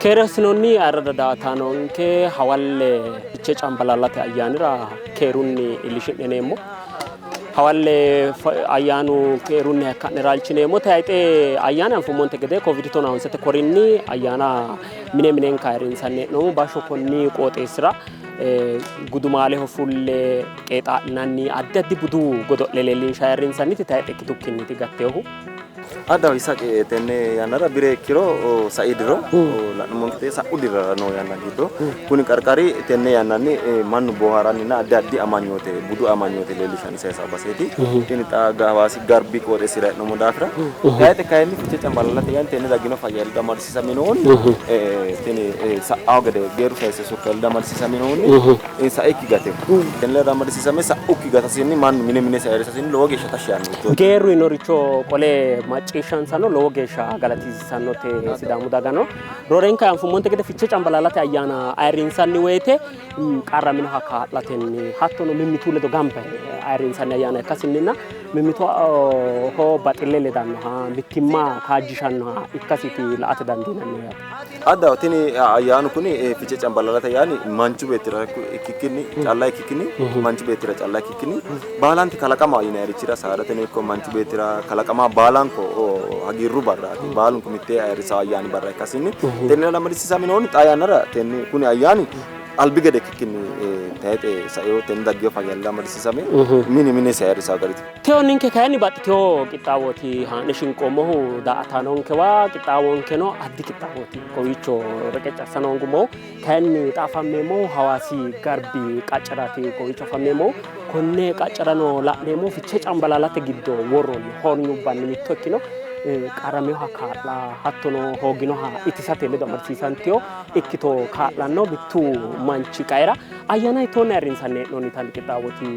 Keere assinoonni ayirrada daa''ataanonke hawalle Fichee Cambalaallate ayyaanira keerunni iillishi'neneemmo. Hawalle ayyaanu keerunniha ikka'nera halchineemmo. Tayixe ayyaana anfummonte gede Covid tonahonsete korinni ayyaana mine minenka ayirrinsanni hee'noommo. Bashsho konni qooxeessira gudumaaleho fulle qeexaa'linanni addi addi budu godo'le leellinshanni ayirrinsanniti tayixe ikkitukkinniiti gatteehu. Addaho Yisaaqi tenne yannara bire ikkiro sai diro la'nummonte gede sa'u dirrara noo yanna giddo kuni qarqari tenne yannanni mannu boohaaranninna addi addi amanyoote budu amanyoote leellishanni sayisao baseeti. Tini xa Hawaasi garbi qooxeessira hee'noommo daafira tayixe kayinni Fichee Cambalaallate ayyaani tenne daggino fayya ledo amadisiisaminohunni tini sa'ao gede geerru sayisse sokka ledo amadisiisaminohunni saikki gatino. Tenne ledo amadisiisame sa'ukki gatasinni mannu mine minesi ayirrisasinni lowo geeshsha tashshi yaanno. Geerru yiinoricho qole macciishshansano lowo geeshsha galatisiissannote Sidaamu dagano. Roorenka anfummonte gede Fichee Cambalaallate ayyaana ayirrinsanni woyte qarraminoha kaa'latenni hattono mimmitu ledo gamba yine ayirrinsanni ayyaana ikkasinninna mimmitoho baxille ledannoha mittimma kaajjishannoha ikkasiiti la''ate dandiinannihu yaate. Addaho tini ayyaanu kuni Fichee Cambalaallate ayyaani manchu beettira ikkikkinni calla ikkikkinni manchu beettira calla ikkikkinni baalanti kalaqama yinannirichira saadateno ikko manchu beettira kalaqama baalanko hagiirru barraati. Baalunku mittee ayirrisawo ayyaani barra ikkasinni tenne amadisiisaminohunni xaa yannara tenne kuni ayyaani albi gede ikkikkinni tayixe saino tenne daggino fayya ledo amadisiisame mine minesi ayirrisawo gariiti. Teyo ninke kayinni baxxitewo qixxaawooti haa'ne shinqoommohu daa''ataanonkewa, qixxaawonkeno addi qixxaawooti. Kowiicho reqecci assa hoongummohu kayinni xa afammeemmohu Hawaasi garbi qacceraati kowiicho afammeemmohu. Konne qaccerano la'neemmohu Fichee Cambalaallate giddo worroonni hornyubbanni mitto ikkino qarraminoha kaa'la hattono hooginoha itisate ledo amadisiisantino ikkito kaa'lanno mittu manchi qaera ayyaana hiittoonni ayirrinsanni hee'noonnita qixxaawooti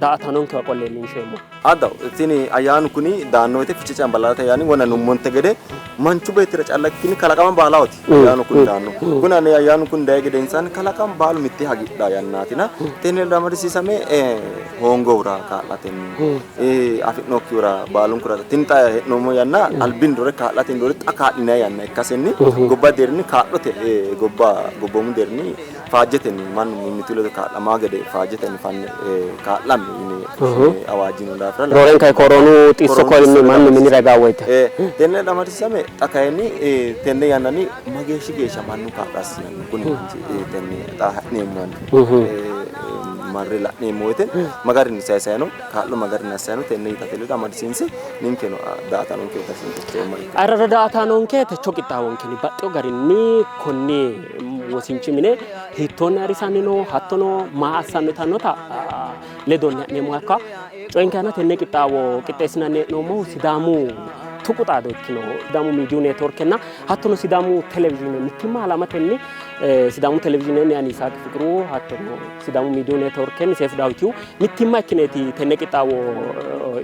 daa''ataanonkewa qolle leellinsheemmo. Addaho, tini ayyaanu kuni daanno woyite Fichee Cambalaallate ayyaani wona nummonte gede manchu beettira calla ikkikkinni kalaqama baalahooti ayyaanu kuni daanno. Kuni ane ayyaanu kuni dayi gedensaanni kalaqamu baalu mittee hagiidhanno yannaatina tenne ledo amadisiisame hoongohura kaa'latenni afi'nokkihura baalunkura tini xa hee'noommo yanna albinni roore kaa'latenni roore xa kaa'linanni yanna ikkasenni gobba deerrinni kaa'lote gobba gobboomu deerrinni faajjetenni mannu mimmitu ledo kaa'lamaa gede faajjetenni fanne kaa'lamme yine fushshine awaajjino daafira Roorenka koroonu xisso korinni mannu minira higaa woyte. Tenne ledo amadisiisame xa kayinni tenne yannanni mageeshshi geeshsha mannu kaa'lo assinanni kuni manchi tenne xa ha'neemmo marre la'neemmo woyte ma garinni sayisayi no kaa'lo ma garinni assayi no tenne yitate ledo amadisiinse ninkeno daa''ataanonke Ayirrado daa''ataanonke techo qixxaawonkenni baxxino garinni konni wosinchi mine hiittoonni ayirrisanni no hattono maa assanno yitannota ledonni ha'neemmoha ikka coyinke aana tenne qixxaawo qixxeessinanni hee'noommohu Sidaamu tuqu xaado ikkino Sidaamu miidiyu neetworkenna hattono Sidaamu televizhiine mittimma halamatenni Sidaamu televizhiinenni ani Yisaaqi Fiqiru hattono Sidaamu miidiyu neetworkenni Seefu Daawitihu mittimma ikkineeti tenne qixxaawo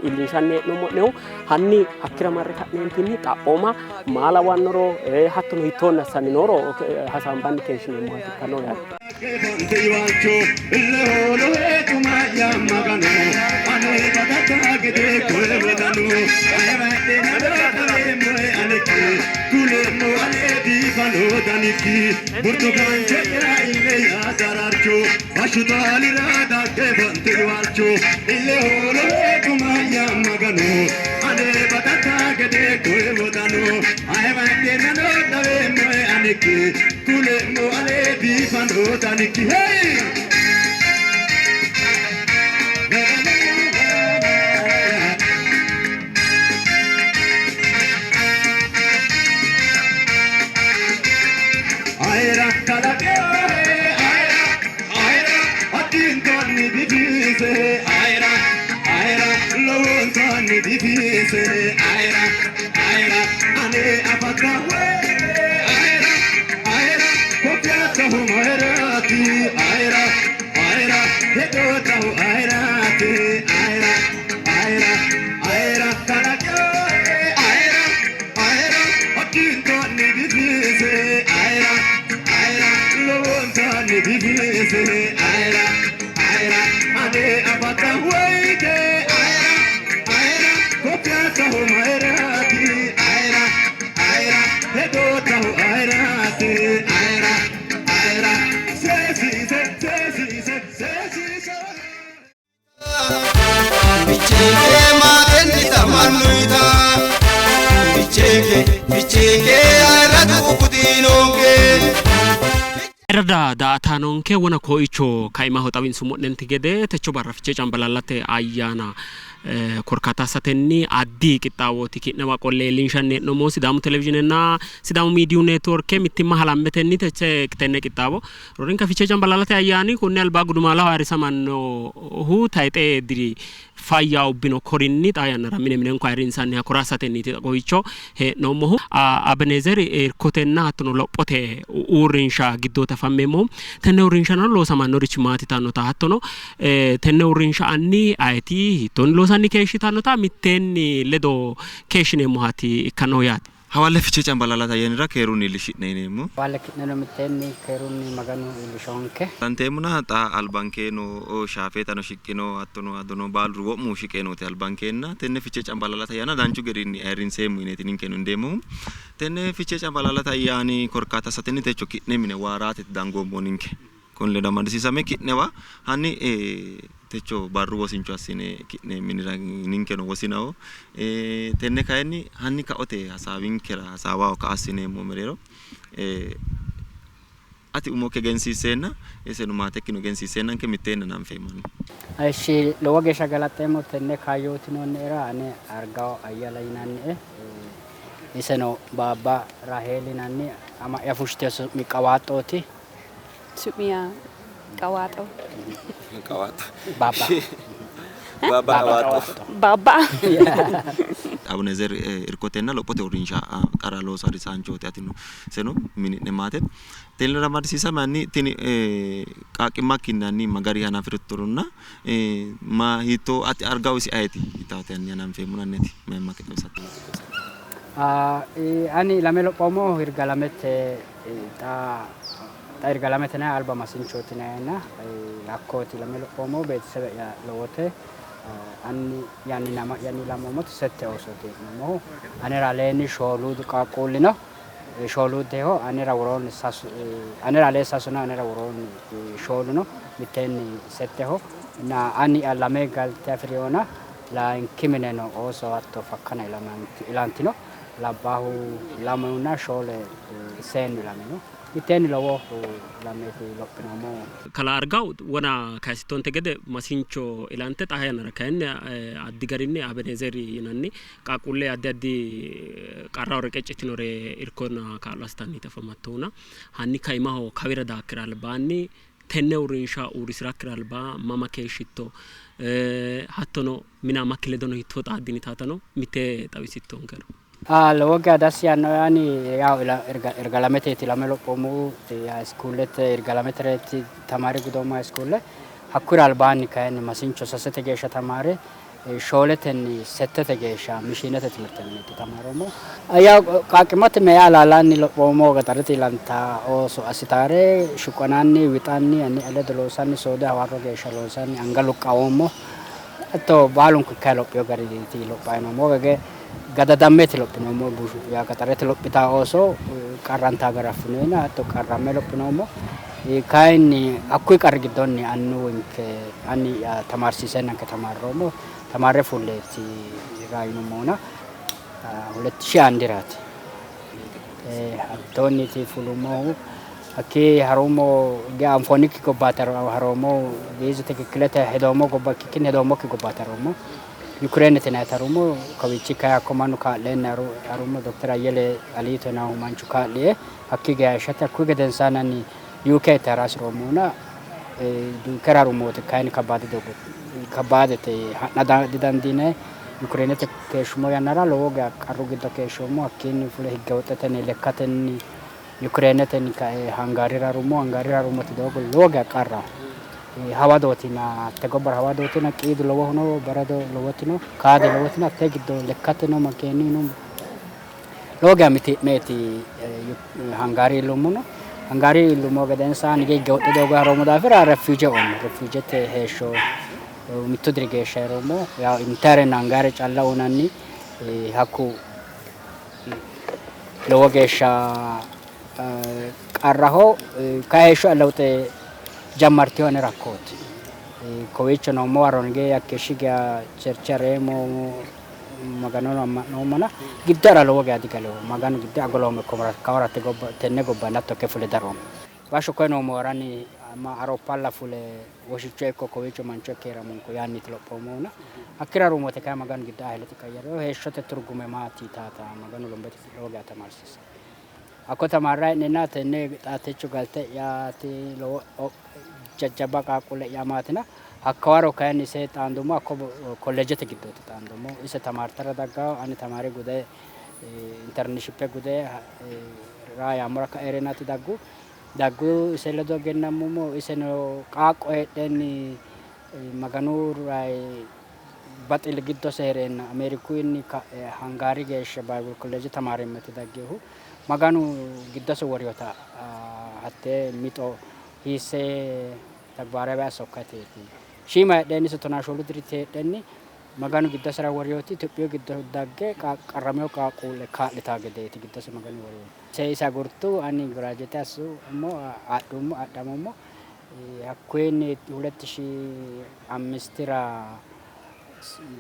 iillinshanni hee'noommo'nehu. Hanni hakkira marre ka'neentinni xaphooma maa lawannoro hattono hiittoonni assanni nooro hasaambanni keeshshineemmoha ikkanno yaate. Ayirradda daa''ataanonke wona kooicho kaimaho xawinsummo'nente gede techo barra Fichee Cambalaallate ayyaana korkaata assatenni addi qixxaawooti ki'newa qolle iillinshanni hee'noommohu. Sidaamu Televizhiinenna Sidaamu Miidiyu Neetworke mittimma halammetenni teche tenne qixxaawo roorenka Fichee Cambalaallate ayyaani konni alba gudumaalaho ayirrisamannohu tayxe diri fayya ubbino korinni xaa yannara mine minenko ayirrinsanniha kora assatenniiti xa kowiicho hee'noommohu. Abenezer irkotenna hattono lophote uurrinsha giddooti afammeemmohu. Tenne uurrinshano loosamannorichi maati yitannota hattono tenne uurrinsha anni ayeti, hiittoonni loosanni keeshshitannota mitteenni ledo keeshshineemmohaati ikkannohu yaate. Hawalle Fichee Cambalaallate ayyaanira keerunni iillishi'ne yineemmo. Hawalle ki'neno mitteenni keerunni Maganu iillishoonke. Banteemmona xa albankee noo shaafeetano shiqqino hattono adono baaluri wo'mu shiqe noote albankeenna tenne Fichee Cambalaallate ayyaana danchu garinni ayirrinseemmo yineeti ninkeno hendeemmohu. Tenne Fichee Cambalaallate ayyaani korkaata assatenni techo ki'ne mine waaraatete dangoommo ninke. Konni ledo amadisiisame ki'newa hanni techo barru wosincho assine ki'ne minira ninkeno wosinaho. Tenne kayinni hanni kaote hasaawinkera hasaawaho ka assineemmo mereero ati umokki egensiisseenna iseno maatekkino egensiisseennanke mitteenni hananfeemmo. Eshi lowo geeshsha galaxxeemmo tenne kaayyo uyitinoonniera. Ane Argaw Ayyala yinannie. Iseno Baabba Raheeli yinanni. Ama'ya fushshitino su'mi Qawaaxxooti. Su'miya Qawaaxo. Qawaaxxo. Baabba. Baabba Qawaaxxo. Baabba. Abenezer irkotenna lophote uurrinsha qara loosu harisaanchooti atino iseno mini'ne maate. Tennera amadisiisame hanni tini qaaqqimmakkinni hanni ma gari hanafirittoronna ma hiittoo ati Argaw isi ayeeti yitaate hanni hananfeemmona hanni ati mayimmakki xawisatto. Ani ilame lophoommohu Yirgalamete xa xa Yirgalamete yinanni alba Masinchooti yinanna hakkooti ilame lophoommohu. Beetesebe'ya lowote anni'yanninna ama'yanni ilamoommoti sette oosooti hee'noommohu. Anera aleenni shoolu qaaqquulli no. Shooluuddeho anera woroonni sasu anera alee sasu no anera woroonni shoolu no mitteenni setteho. Na anni'ya lame galte afi'rinona layinki mine no ooso hatto fakkana ilantino. Labbaahu lamuna shoole seennu ilamino. Mitteenni lowo ilameeti lophinoommohu. Kalaa Argaw wona kayisittonte gede Masincho ilante xaa yannara kayinni addi garinni Abenezer yinanni qaaqquulle addi addi qarraho reqeccitinore irkonna kaa'lo assitanniiti afamattohuna hanni kaimaho kawira daakkira albaanni tenne uurrinsha uurrisirakkira albaa mama keeshshitto, hattono minaamakki ledono hiittoo xaaddinitaatano mitte xawisittonkero. Lowo geya dassi yaannoe. Ani yaw Irgalameteeti ilame lophoommohu, hayiiskuulete Irgalametereeti tamaare gudoommo hayiiskuule. Hakkuyira albaanni kayinni Masincho sasete geeshsha tamaare shooletenni settete geeshsha mishiinete timirte mineeti tamaaroommohu. Yaw qaaqqimmate meya alaalanni lophoommo. Gaxarete ilanta ooso assitaare shuqunanni wixanni anni'ya ledo loosanni soode hawarro geeshsha loosanni anga luqqawoommo. Hatto baalunku ikkayi lophiyo gariiti lophayi noommo. Gage gadadammeeti lophinoommo. Yaa gaxarete lophitaa ooso qarrantaa gara affinoyina hatto qarramme lophinoommo. Kayinni hakkuyi qarri giddonni annuwinke anni'ya tamaarsiiseennanke tamaarroommo. Tamaarre fulleeti raayinummohuna 2001raati. Hattoonniiti fulummohu. Hakkii harummo anfoonnikki gobbaati haroommohu. Viizu tikikkilete hedoommo gobba ikkikkinni hedoommokki gobbaati haroommo. Yukireenete yinanniti harummo. Kawiichi kayi hakko mannu kaa'leenna harummo. Dokter Ayyele Aliito yinannihu manchu kaa'lie hakkii geeshshate. Hakkuyi gedensaanni ani UK te hara hasiroommohuna dunkera harummo wote kayinni kabbaade doogo kabbaadete ha'na didandiinanni. Yukireenete keeshshummo yannara lowo geya qarru giddo keeshshoommo. Hakkiinni fule higge woxetenni lekkatenni Yukireenetenni kae Hangaarira harummo. Hangaarira harummoti doogo lowo geya qarraho. Hawadootina hatte gobbara hawadootina qiidu lowohu no, barado lowoti no, kaade lowoti no. Hatte giddo lekkate no makeenni no. Lowo geya mitii'meeti Hangaari iillummono. Hangaari iillummo gedensaanni hige woxxe doogo haroommo daafira refuuje oommo. Refuujete heeshsho mittu diri geeshsha heeroommo. Yaw intarenna angare calla uynanni. Hakku lowo geeshsha qarraho. Kayi heeshsho'ya lewuxe jammartinohu anera hakkooti. Kowiicho noommo waro hige hakkeeshshi geya cherche hareemmo Maganono amma'noommona giddo'yara lowo geya digalino. Maganu giddo'ya goloome kawara tenne gobbanni hatto ikke fule daroommo. Bashsho koye noommo waranni Awuroppalla fule woshicho ikko kowiicho mancho ikke hee'ramonko yaanniiti lophoommohuna. Hakkira harummote kayi Maganu giddo ahelete qayyarino heeshshote turgume maati yitaata Maganu lombete lowo geya tamaarsiisino. Hakko tamaarra hee'neenna tenne xa techo galte'yaati lowo jajjabba qaaqquulle'ya amaatina hakkawaro kayinni ise xaandummo hakko kolleejjete giddooti xaandummo. Ise tamaartara daggawo ani tamaare gude internishippe gude raa yaammora kae hee'reennaati daggu. Daggu ise ledo egennammummo iseno qaaqqo heedhenni Maganu rayi baxilli giddose hee'reenna Ameerikuwinni ka'e Hangaari geeshsha Baybili kolleeje tamaareemmo yite dagginohu Maganu giddose worinota hattee mixo hiisse tagbaarawe assa okkateeti. Shiima heedhenni ise tonaa shoolu diriti heedhenni Maganu giddosera worinoti Itophiyu giddo dagge qarramino qaaqquulle kaa'litaa gedeeti giddose Maganu worinohu. Ise ise agurtu ani giraajuweete assummo adhummo adhamummo hakkuyinni 2005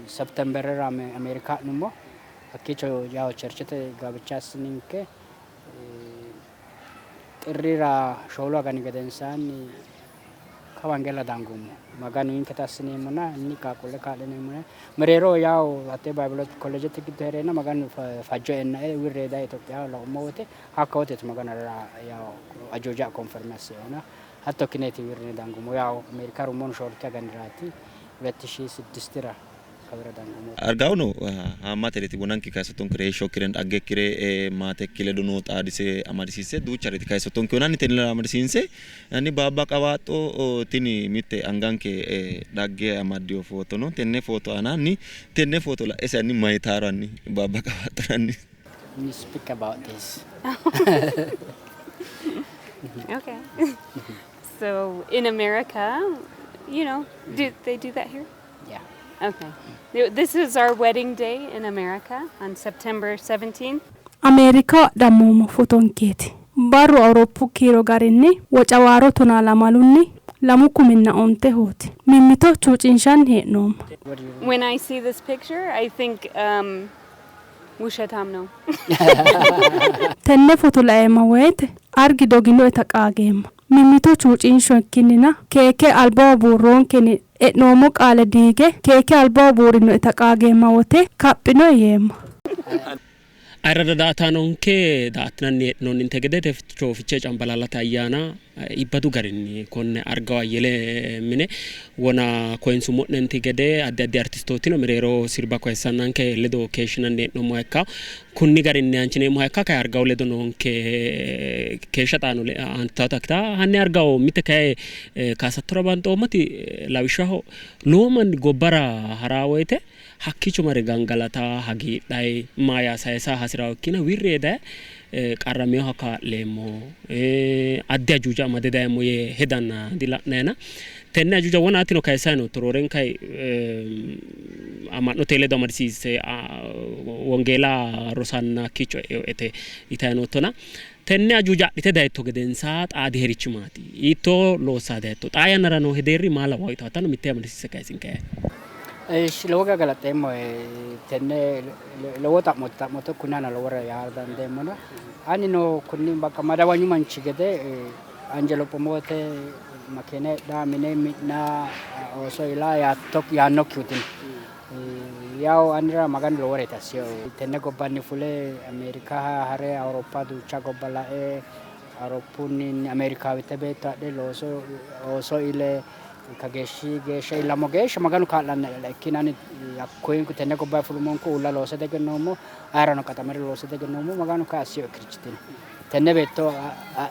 Septemberera Ameerika ha'nummo. Hakkiicho yawo cherchete gaabicha assininke xirrira 4 agani gedensaanni kawangella dangummo. Maganu ninketa assineemmona inni qaaqquulle kaa'lineemmona mereeroho yawo hattee Bayibilete kolleejete giddo hee'reenna Maganu fajjo eennae wirre daye Itophiya laummo wote hakka woteeti Maganu anera yawo ajuuja konferme asseehuna hatto ikkineeti wirrine dangummo. Yawo Ameerika harummohu 4 aganiraati 2006 kawira dangummo. Argawuno haammatareti wonanki kayisottonkere heeshshokkire dhaggekkire maatekki ledo noo xaadise amadisiisse duuchareti kayisottonke wonanni tenne amadisiinse hanni Baabba Qawaaxxo tini mitte anganke dhagge amaddino foto no tenne foto aanaanni tenne foto la'e hanni mayitaaro hanni Baabba Qawaaxxo hanni. You speak about this. Okay. So in America, do they do that here? Yeah. Okay. This is our wedding day in America on September 17th. Ameerikaho adhammoommo fotonkeeti. Barru Awuroppu kiiro garinni Wocawaaro tonaa lamalunni lamu kuminna ontehooti. Mimmito chuucinshanni hee'noommo. What do you When I see this picture, I think wushetaam no. Tenne foto laeemma woyte Argi doginoeta qaageemma. Mimmito chuucinsho ikkinnina keeke albaho buurroonkeni e'noommo qaale diige keeke albaho buurinoeta qaageemma wote kaphinoe yeemma. Ayirrado daa''ataanonke daa''attinanni heedhinoonninte gede techo Fichee Cambalaallate ayyaana iibbadu garinni konne Argaw Ayyele mine wona koyinsummo'nenti gede addi addi artistootino mereero sirba koyissannanke ledo keeshshinanni hee'noommoha ikkanno. Kunni garinni aanchineemmoha ikka kayi Argaw ledo noonke keeshsha xaano aantaata ikkita. Hanni Argaw mitte kayi kaasattora banxoommoti lawishshaho lowo manni gobbara haraa woyte hakkiicho mare gangalata hagiidhay maaya sayisa hasi'rawo ikkina wirri yee daye qarraminoha kaa'leemmo addi ajuuja amade dayemmo yee hedanna dila'nayina tenne ajuuja wona atino kayissanni nootto roorenkayi amma'note ledo amadisiisse wongeela rosanna hakkiicho e'e yitanni noottona tenne ajuuja adhite dayitto gedensaa xaadiherichi maati? Hiittoo loossaa dayitto? Xaa yannara noo hedeerri maa lawawo yitaatano mitte amadisiisse kayisinke. Ishi lowo geya galaxxeemmohe tenne lowo xa'mooti xa'mootto kunni aana lowore yaa dandeemmona anino kunni bakka madawanyu manchi gede anje lophoommo wote makeena hidha mine mi'na ooso ila yaannokkihu dino. Yawo anera Maganu loworeeti assinohu. Tenne gobbanni fule Ameerika hare Awuroppa duucha gobba lae Awuroppunni Ameerikaawite beetto adhe looso ooso ile kageeshshi geeshsha iillamo geeshsha Maganu kaa'lanna ikkina ani hakkoyinku tenne gobbanni fulummonku uulla loose diegennoommo ayerano qaxamare loose diegennoommo Maganu kayi assinoe ikkirichi dino. Tenne beetto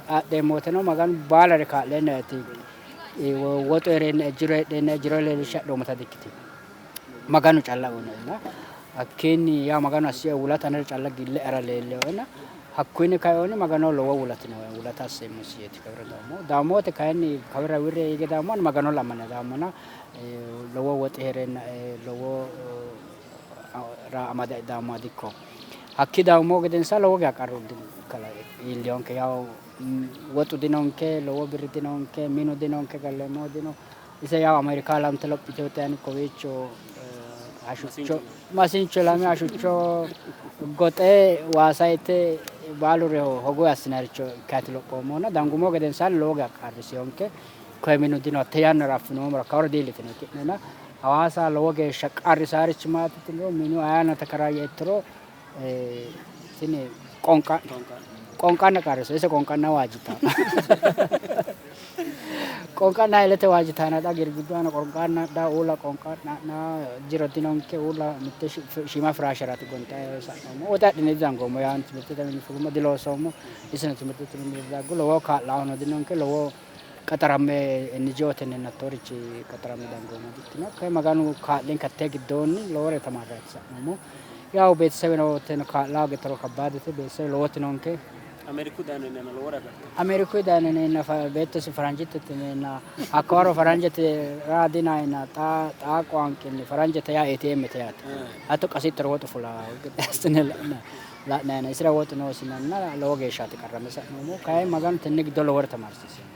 adheemmo woteno Maganu baalare kaa'leennaeti woxu hee'reennae jiro heedheennae jiro leellishe adhoommota dikkitino. Maganu calla uyinoena hakkiinni yaa Maganu assinoe wulata anera calla gille'era leellinoena hakkunni kainohunni Maganoho lowo wulati nooe wulata asseemmosi yeeti kawira daammo. Daammo wote kayinni kawira wirri hige daammo ani Magano ammane daammona lowo woxi hee'reennae lowo raa amade daammoha dikko. Hakki daammo gedensa lowo geya qarru iilliyonke yawo woxu dinonke lowo birri dinonke minu dinonke galleemmohu dino. Ise yawo Ameerika ilante lophitinote ani kowiicho hashucho masincho ilame hashucho goxe waasa ite Baaluri hogowe assinaniricho ikkaati lophoommohuna dangummo gedensaanni lowo geya qarrisinonke. Koye minu dino hatte yannara affinoommoro hakkawaro diillitino ki'nena. Hawaasa lowo geeshsha qarrisaarichi maati tiniro minu ayano takaraayyaittoro tini qonqa qonqanna qarriso ise qonqanna waajjitanno. Qonqanna ilete waajjitanna xa girgiddu aana qonqanna dha uulla qonqanna jiro dinonke uulla mitte shiima firaasherati gonxayi sa'noommo. Woxe adhine didangoommo yaani timirtete mini fulummo diloosoommo isino timirtete mini didaggu lowo kaa'laano dinonke lowo qaxaramme NGOtenni hattoorichi qaxaramme dangoommo dikkino. Kayi Maganu kaa'linke hattee giddoonni lowore tamaarraati sa'noommo. Yawu beeteseweno kaa'la hoogitoro kabbaadete beetesewe lowoti noonke. Ameeriku dayino yineenna lowore agartino. Ameeriku dayino yineenna beettosi faranjittete yineenna hakka waro faranjete raa dinayina xaa xaa qoanqinni faranjete yaa ATMte yaate. Hatto qasittoro woxu fulaa gede assine la'nayina isira woxu noosinanna lowo geeshshaati qarramme sa'noommohu. Kayi Maganu tenne giddo lowore tamaarsiisinke.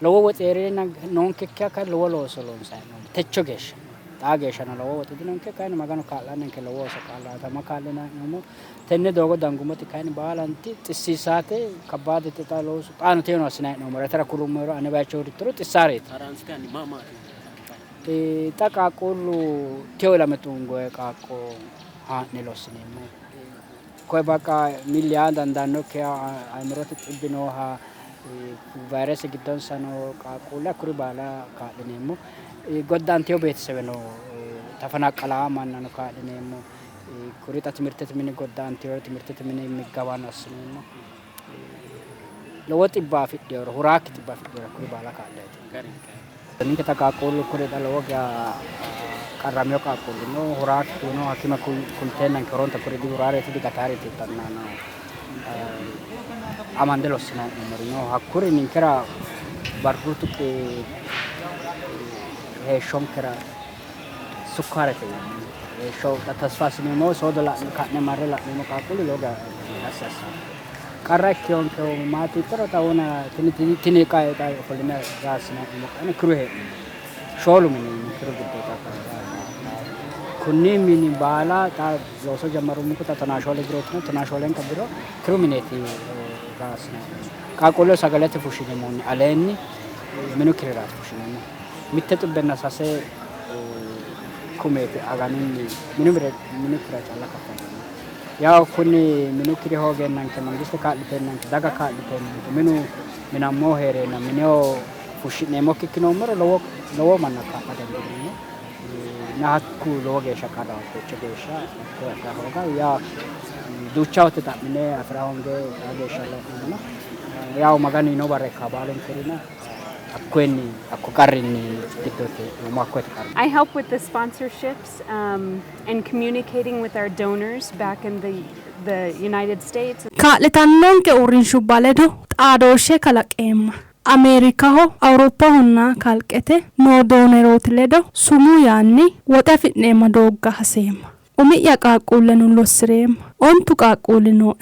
Lowo woxi hee'reenna noonkekkiha kayi lowo looso loonsanni hee'noommo techo geeshsha. Xaa geeshshano lowo woxi dinonke, kayinni Maganu kaa'lannanke lowo ooso kaa'laatama kaa'linanni hee'noommo. Tenne doogo dangummoti kayinni baalanti xissiisaate, kabbaadete xa loosu xaano teeno assinanni hee'noommo. Atera kulummohero ane bayicho uurrittoro xissaareeti. Haransite hanni maa maati Xa qaaqquullu teyo ilame tungoye qaaqqo haa'ne lossineemmo. Koye baqa milli yaa dandaannokkiha aimirote xibbi nooha vayrese giddonsa noo qaaqquulle hakkuri baala kaa'lineemmo. Goddantino beeteseweno tafanaqqala mannano kaa'lineemmo. Kuri xa timirtete mini goddaantinore timirtete mini miggawano assineemmo. Lowo xibba afidhinore huraakki xibba afidhinore hakkuri baala kaa'leeti. Ninke xa qaaqquullu kuri xa lowo geya qarramino qaaqquulli no. Huraakki no hakime kulteennanke horonta kuri dihuraareeti digataareeti yitanna no amande lossinanni hee'noommori no. Hakkuri ninkera barru tuqi heeshshonkera sukkaarete yinanni. Heeshsho xa tasfa assineemmo soodo la'ne ka'ne marre la'neemmo qaaqquulli lowo geya dassi assanno. Qarra ikkinonkehu maati yittoro xa wona tini tini qae xa ofolline raassinanni hee'noommo qae kiru hee'noommo. Shoolu mini kiru giddo xa kunni mini baala xa looso jammarummonku xa tonaa shoole dirootino tonaa shoolenka diro kiru mineeti raassinanni hee'noommo. Qaaqquulleho sagalete fushshineemmohunni aleenni minu kiriraati fushshineemmohu. Mitte xibbenna sase kumeeti aganunni minu minu kira calla kaffalleemmo. Yawu kuni minu kiri hoogeennanke mangiste kaa'liteennanke daga kaa'liteennanke minu minammo hee'reenna mineho fushshi'neemmokki ikkinoommoro lowo lowo manna kaa'la dandiineemmo. Na hakku lowo geeshsha qarraho techo geeshsha hakkoye afi'ra hooga yaa duucha wote xa'mine afi'ra hoonge xaa geeshsha la'neemmona yawu Maganu yiino barra ikka baalunkurina hakkoyenni hakko qarrinni giddooti hee'noommo hakkoyeti qarru. I help with the sponsorships and communicating with our donors back in the United States. Kaa'litannonke uurrinshubba ledo xaadooshshe kalaqeemma. Ameerikaho, Awuroppahonna kalqete noo doonerooti ledo sumuu yaanni woxe afi'neemma doogga haseemma. Umi'ya qaaqquulleno lossi'reemma. 9 qaaqquulli nooe.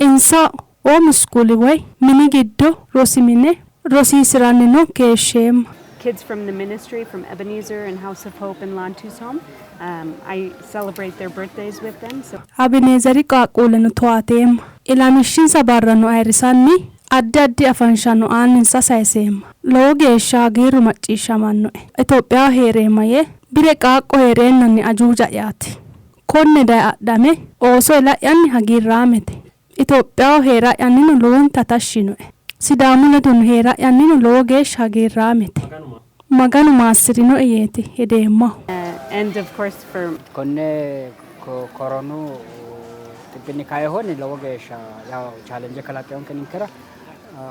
Insa home school woy mini giddo rosi mine rosiisi'rannino keeshsheemma. Kids from the ministry, from Ebenezer and House of Hope and Lantu's Home. I celebrate their birthdays with them. So Abineezeri qaaqquulleno towaateemma. Ilamishshinsa barrano ayirrisanni addi addi afanshano aanninsa sayiseemma. Lowo geeshsha hagiirru macciishshamannoe. Itophiyaho hee'reemma yee bire qaaqqo hee'reennanni ajuuja'yaati. Konne daye adhame ooso ila'yanni hagiirraamete. Itophiyaho hee'ra'yannino lowonta tashshinoe. Sidaamu ledono hee'ra'yannino lowo geeshsha hagiirraamete. Maganu maassi'rinoe yeeti hedeemmahu. And of course for Konne koronu xibbinni kainohunni lowo geeshsha yaw challenge kalaqinonke ninkera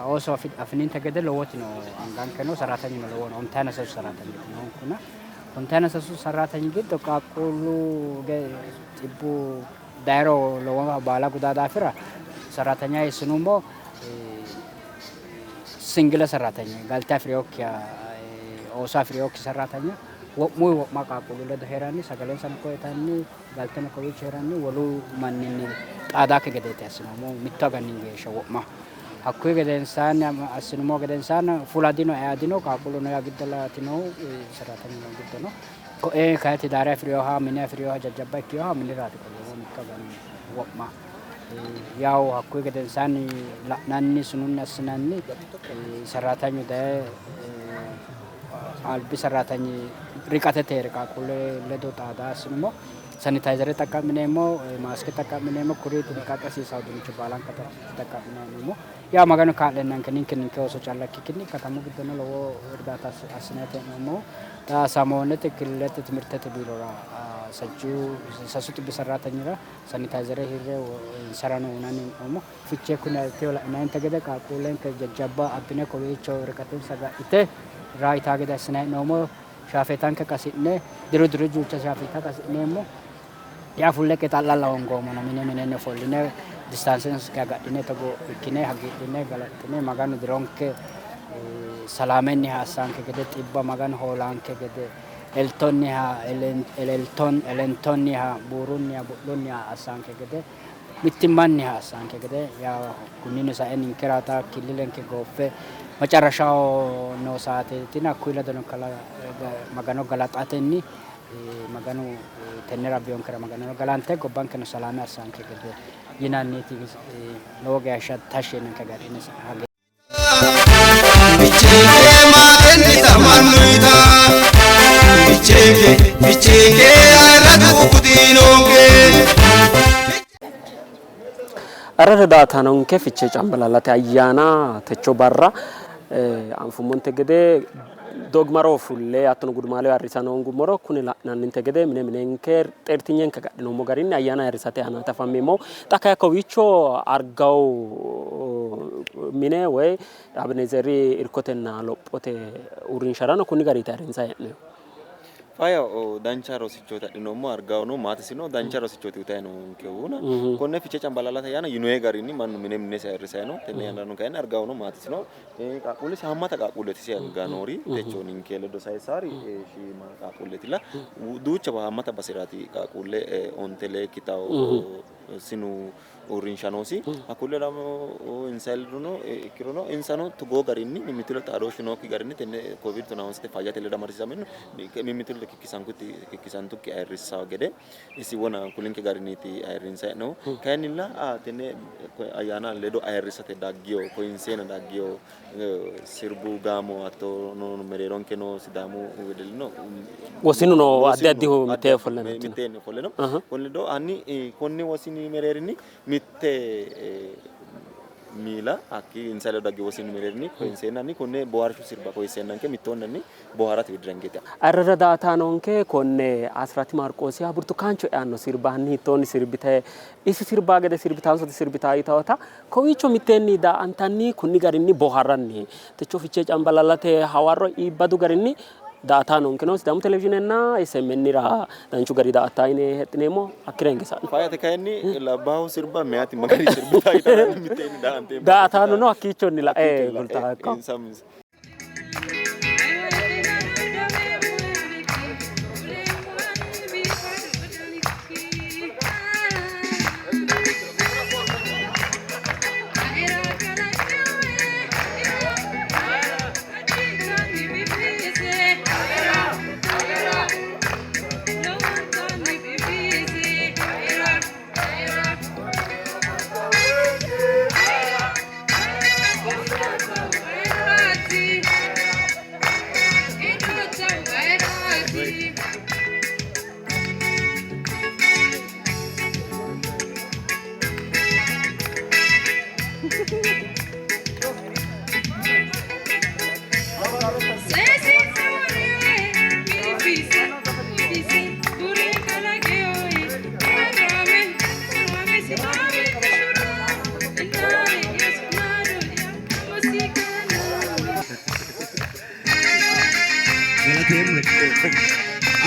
ooso afininte gede lowoti no anganke no ሰራተኝ ነው lowo ነው ontaina sasu ሰራተኝ noonkuna ontaina sasu ሰራተኝ giddo qaaqquullu xibbu dayiro lowo baala gudaa daafira ሰራተኛ eessinummo single ሰራተኛ galte afi'rinokkiha ooso afi'rinokki ሰራተኛ wo'muyi wo'ma qaaqquullu ledo heeranni sagalensano koyitanni galteno kowiicho heeranni wolu manninni xaadaakki gedeeti assinoommo mittu aganin geeshsha wo'ma. Hakkuyi gedensaanni assinummo gedensaanni fula dino ea dino qaaqquullu no yaa giddo laatinohu ሰራተኛ ነው giddo no. Koe kayi tidaare afi'rinoha mine afi'rinoha jajjabba ikkinoha miniraati qolleemmo mittu agani wo'ma. Yaw hakkuyi gedensaanni la'nanni sununni assinanni sarratanyu daye albi sarratanyi riqatete hee're qaaqquulle ledo xaada assinummo sanitayizere xaqqa'mineemmo, maaske xaqqa'mineemmo, kuri xinqaaqe hasiisanno uduunnicho baalanka xaqqa'mineemmo. Yaa Maganu kaa'lennanke ninke ninke ooso calla ikkikkinni katamu giddono lowo irdaata assinanni hee'noommohu. Xa samoonete killilete timirtete biirora sajjuu sasu xibbi sarraatanyira sanitayizere hirre insarano uynanni hee'noommo. Fichee kuni ateho la'inanninte gede qaaqquullenke jajjabba abbine kowiicho riqatensa ga'nite raa itaa gede assinanni hee'noommo. Shaafeetanke qasi'ne diru diru duucha shaafeeta qasi'neemmo. Yaa fulle qexa'lalla hoongoommona mine minenni ofolline distaansenke agadhine togo ikkine hagiidhine galaxxine Maganu dironke salaamenniha assanke gede xibba Maganu hoolanke gede eltonniha elentonniha buurunniha bu'lunniha assanke gede mittimmanniha assanke gede yaa kunnino sae ninkera xa killilenke gooffe macarashaho noo saateetina hakkuyi ledono Magano galaxatenni Maganu tennera abbiyonkera Maganono galante gobbankeno salaame assanke gede yinanniti lowo geeshsha tashshi yiinonke garinni Ficheeke maatennita mannuyita Ficheeke Ficheeke ayirradu budinonke. Arrare daatanonke Fichee Cambalaallate ayyaana techo barra anfummonte gede dogimaro fulle hattono gudumaaleho ayirrisa hoongummoro kuni la'nanninte gede mine minenke xeertinyenke agadhinoommo garinni ayyaana ayirrisate aanaati afammeemmohu. Xa kayi kowiicho Argawu mine woy Abeneezeri irkotenna lophote uurrinsharano kunni garinniiti ayirrinsanni hee'noonnihu. Faayya dancha rosichooti adhinoommo Argawuno maatesino dancha rosichooti uyitayi noonkehuna konne Fichee Cambalaallate ayyaana yinoyi garinni mannu mine minesi ayirrisayi no. Tenne yannarano kayinni Argawuno maatesino qaaqquullesi haammata qaaqquulleeti isi anga noori techo ninke ledo sayissaari shiima qaaqquulleetilla. Duuchawa haammata baseraati qaaqquulle onte lee ikkitawo sinu uurrinsha noosi. Hakkuyi ledo insa ledono ikkirono insano togoo garinni mimmitu ledo xaadooshshu nookki garinni tenne Covid tonaa honste fayyate ledo amadisiisamino mimmitu ledo kikkisantukki ayirrissawo gede isi wona kulinke garinniiti ayirrinsanni hee'noommohu. Kayinnilla tenne ayyaana ledo ayirrisate daggiyo koyinseena daggiyo sirbu gaamo hattono mereeronke noo Sidaamu wedelli no. Wosinu no addi addihu mittee ofolle no. Mitteenni ofolle no. Konni ledo hanni konni wosini mereerinni mitte miila hakkii insa ledo dagge wosinu mereerinni koyinseennanni konne boohaarshu sirba koyinseennanke mittoonnanni boohaarate widiranketi. Ayirrado daa''ataanonke konne Asiraati Maarqoosiha Burtukaancho yaanno sirba hanni hiittoonni sirbitayi isi sirbaa gede sirbitaanso disirbitaa yitawota kowiicho mitteenni daa''antanni kunni garinni boohaarranni techo Fichee Cambalaallate hawarro iibbadu garinni daa''ataanonkeno Sidaamu Televizhiinenna SMN ra danchu gari daa''attaa yine hexxineemmo. Hakkira hinge sa'no. Faayate kayinni labbaahu sirba meyati ma gari sirbitaa yitanno mitteenni daa''anteemmo. Daa''ataanono hakkiichonni la'e kultaa ikko. Insa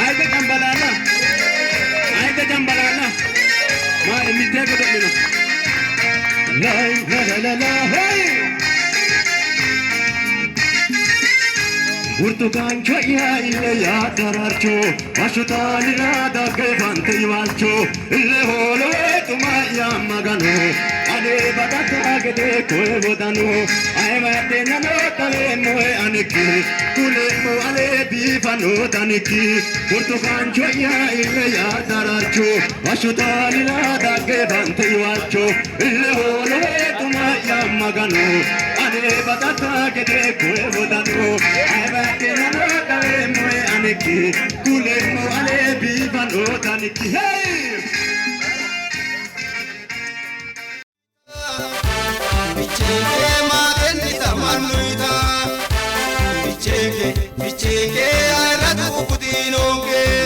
Ayidde cambalaalla ayidde cambalaalla maa mittee godo'lino lay la la la la hey Burtukaancho'ya ille'ya daraarcho hashshu taalira dagge fante yiwaalcho ille hoolowe xuma'ya Magano ane baxatta gede koye wodanu Ayibaateenano xaweemmoe anikki kuleemmo ale biifano tanikki burtukaancho'ya illeya daraarcho hashshu taalila dagge fante iwaalcho ille hooloe xuma'ya magano ane baxatta gede koe wodano ayibaateenano xaweemmoe anikki kuleemmo ale biifano tanikki hey! Ficheekee maatennita mannuyita Ficheekee ficheekee ayirratu kudiinonkee.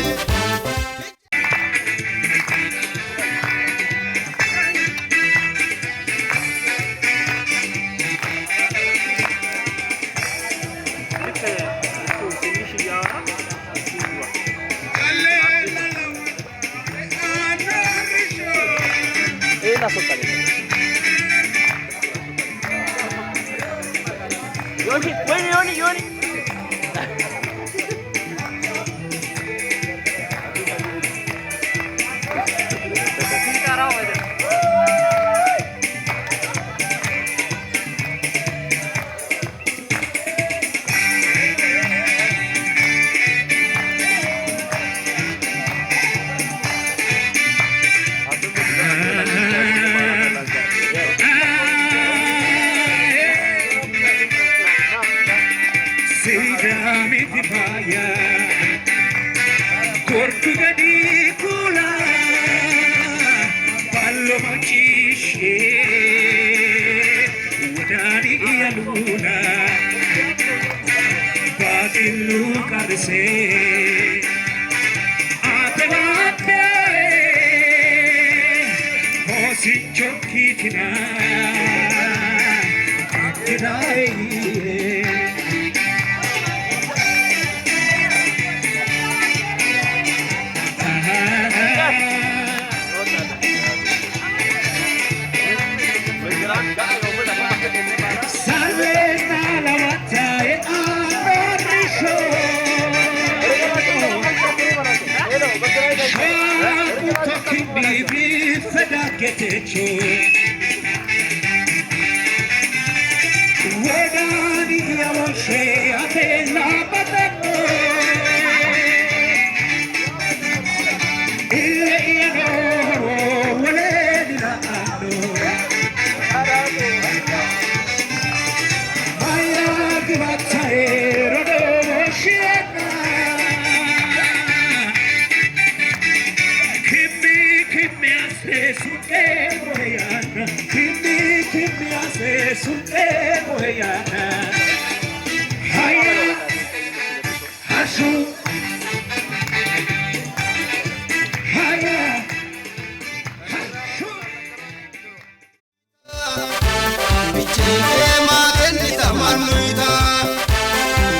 Ficheekee maatennita mannuyita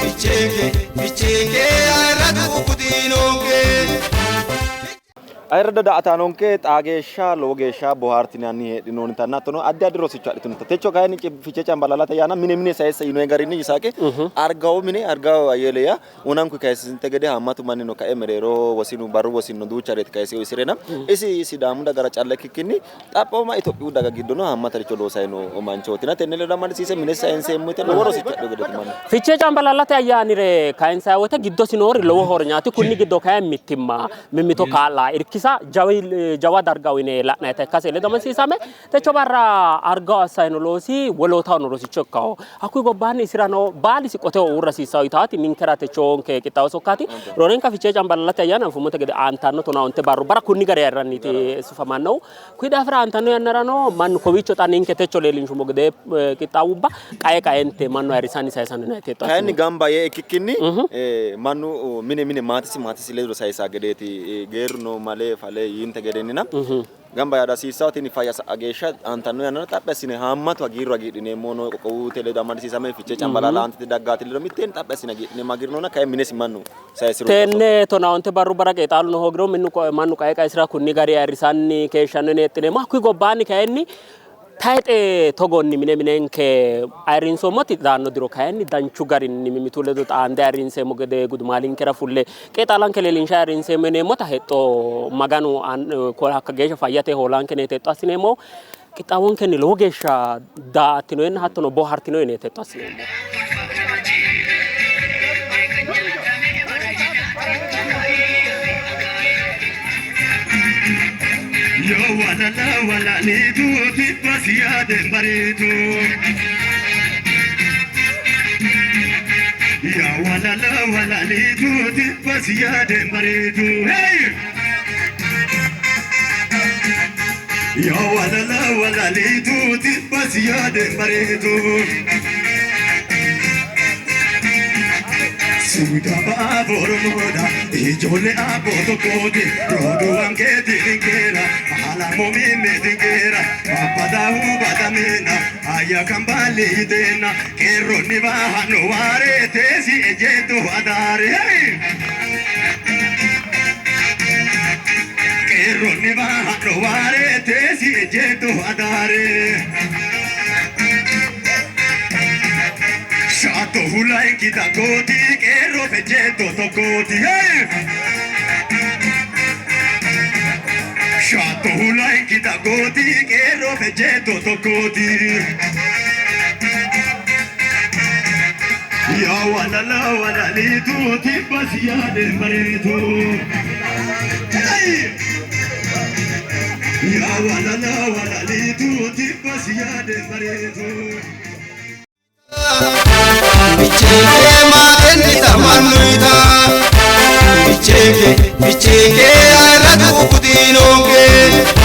Ficheekee ficheekee ayirratu kudiinonkee. Ayirrado daa''ataanonke xaa geeshsha lowo geeshsha boohaartinanni heedhinoonnitanna hattono addi addi rosicho adhitinota techo kayinni Fichee Cambalaallate ayyaana mine mine sayisse yinoyi garinni Yisaaqi Argawu mine Argawu Ayyele yaa wonanku kayisinte gede haammatu mannino kae mereero wosinu barru wosino duuchareeti kayise isirena isi Sidaamu dagara calla ikkikkinni xaphooma Itophiyu daga giddono haammataricho loosayi noo manchootina tenne ledo amadisiise mine sayinseemmo yite lowo rosicho adhino gedeeti mannu. Fichee Cambalaallate ayyaanire kayinsayi wote giddosi noori lowo hornyaati. Kunni giddo kayi mittimma, mimmito kaa'la, irkisa jawa darga uyine la'nayita ikkase ledo amadisiisame techo barra Argawo assayi no loosi wolootahono rosicho ikkawo. Hakkuyi gobbaanni isirano baalisi qoteho uurra hasiissawo yitaati ninkera techonke qixxaawo sokkaati. Roorenka Fichee Cambalaallate ayyaana anfummonte gede aantanno 15 barrubbara kunni gari ayirranniiti sufamannohu. Kuyi daafira aantanno yannarano mannu kowiicho xa ninke techo leellinshummo gede qixxaawubba qae qaente mannu ayirrisanni sayisanno yinanni hexxo Kayinni assineemmo. gamba yee ikkikkinni mannu mine mine maatesi maatesi ledo sayisa gedeeti geerruno male fale yiinte gedennina gamba yaa hasiissawo tini fayya sa'a geeshsha aantanno yannara xaphi assine haammatu hagiirru hagiidhineemmo no qoqqowute ledo amadisiisame Fichee Cambalaalla aantete daggaati ledo mitteenni xaphi assine hagiidhineemmo hagiirru noona kayinni minesi mannu sayisiro Tenne 15 barrubbara qeexaaluno hoogiro mannu qae qaesira kunni gari ayirrisanni keeshshanno yine hexxineemmo. Hakkuyi gobbaanni kayinni tayixe togonni mine minenke ayirrinsoommoti daanno diro kayinni danchu garinni mimmitu ledo xaande ayirrinseemmo gede gudumaalinkera fulle qeexaalanke leellinshe ayirrinseemmo yineemmota hexxo Maganu hakka geeshsha fayyate hoolanke yine hexxo assineemmo. Qixxaawonkenni lowo geeshsha daa''attinoenna hattono boohaartino yineeti hexxo assineemmo. Yoo walala walaliitu tibbas yaade bareedu. Yaa walala walaliitu tibbas yaade bareedu. Hey! Yoo walala walaliitu tibbas yaade bareedu. Suuta ba'aa Oromoodha, ijoollee abboo tokkooti, rooduwwan keetiin hin keera, haala moomii keera, babbadaa hubatameenna, ayya kan baalli hideenna, qeerronni bahannu waaree teessi ejjeetu adaare. Qeerronni bahannu waaree teessi ejjeetu adaare. Shaatto hula inkita kooti, qeerroo fejjeetto tokkooti. Shaatto hula inkita kooti, qeerroo fejjeetto tokkooti. Yaa walala walaliitu tibbas yaade bareedu. Yaa walala walaliitu tibbas yaade bareedu. Ficheekee maatennita mannuyita Ficheekee ficheekee ayirratu kutiinonke.